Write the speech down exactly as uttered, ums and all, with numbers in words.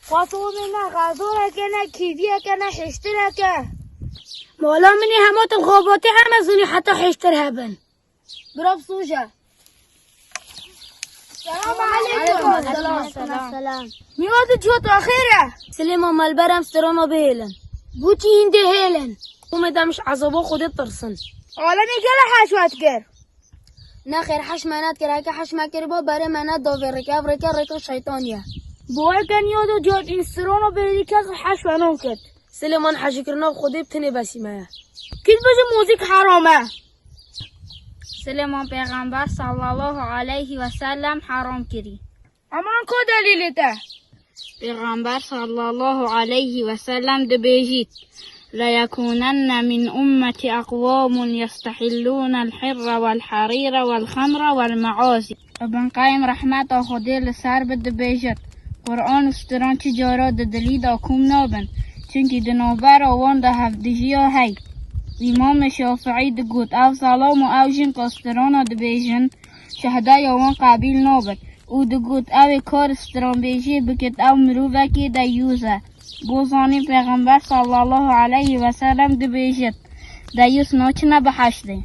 Xwasomê ne xezoreke, ne kîviyeke, ne hiştireke. Mala min ê hema tim xebatê heme zûnî heta hiştir hebin. Bira bi sûc e. Selam aleykum. Aleykum selam. Selam. Nîyo di cot axêr e. Silêman, me li ber em strana bihêlin. Bû çi hîn dê hêlin? Umê dem ji ezaba Xwedê tirsin. Alemê gele heş we dikir. Nexêr, heş me nedikir. Heke heş me kiribû, berê me neda vê rêkê. Ev rêke rêka şeytanî ye. Bo weke nîyo di cot hîn strana bihêlî, kes heş we nakir. Silêman, hejîkirina bi Xwedê bi tinê besî me ye. Kî dibêje muzîk heram e? Silêman, Pêxember sallallahu aleyhi ve sellem heram kirî. Eman ku delîlê te? Pêxember sallallahu aleyhi ve sellem dibêjît: ليكونن من أمتي أقوام يستحلون الحر والحرير والخمر والمعازف. Ibn Qayyim rehmeta Xwedê li ser bi dibêjit: Quran û stiran çi cara di dilî de kom nabin, çunkî di navbera wan de hevdijiya hey. Îmamê Şafiî digot: Ew zelam û ew jin ku strana dibêjin, şehdeya wan qebîl nabin. Û digot: Ew ê kar stranbêjiyê bikit, ew mirovekî deyûz e. Bo zanîn Pêxember sallallahu aleyhi ve sellem dibêjit: Deyûz naçine biheştê.